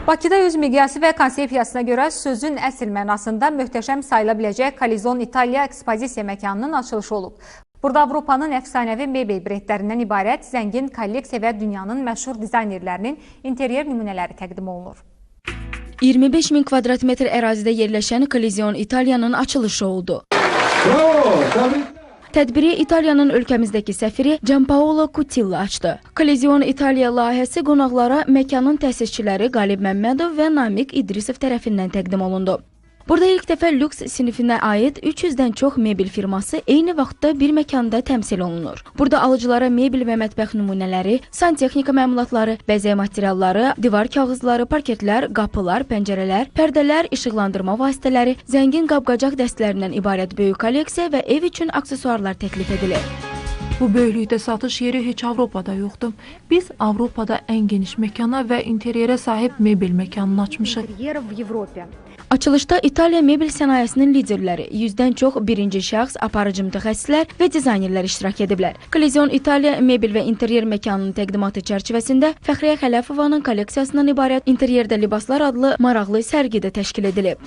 Bakıda öz miqyası və konsepsiyasına görə sözün əsl mənasında möhtəşəm sayıla biləcək Kolizon İtaliya ekspozisiya məkanının açılışı olub. Burada Avropanın əfsanəvi mebel brendlərindən ibarət zəngin kolleksiya və dünyanın məşhur dizaynerlərinin interyer nümunələri təqdim olunur. 25 min kvadrat metr ərazidə yerləşən Kolizon İtaliyanın açılışı oldu. Tədbiri İtaliyanın ölkəmizdəki səfiri Gianpaolo Cutilla açdı. Kolizon İtaliya layihəsi qonaqlara məkanın təsisçiləri Qalib Məmmədov və Namiq İdrisov tərəfindən təqdim olundu. Burada ilk dəfə lüks sinifinə aid 300-dən çox mebel firması eyni vaxtda bir məkanda təmsil olunur. Burada alıcılara mebel və mətbəx nümunələri, santexnika məmulatları, bəzək materialları, divar kağızları, parketlər, qapılar, pəncərələr, pərdələr, işıqlandırma vasitələri, zəngin qab-qacaq dəstlərindən ibarət böyük kolleksiya və ev üçün aksesuarlar təklif edilir. Bu böyüklükdə satış yeri heç Avropada yoxdur. Biz Avropada ən geniş məkana və interyerə sahib mebel məkanını açmışıq. Açılışda İtaliya mebel sənayesinin liderləri, 100-dən çox birinci şəxs, aparıcı mütəxəssislər və dizaynerlər iştirak ediblər. Kolizon İtaliya mebel və interyer məkanının təqdimatı çərçivəsində Fəxriyə Xələfovanın kolleksiyasından ibarət İnteryerdə libaslar adlı maraqlı sərgi də təşkil edilib.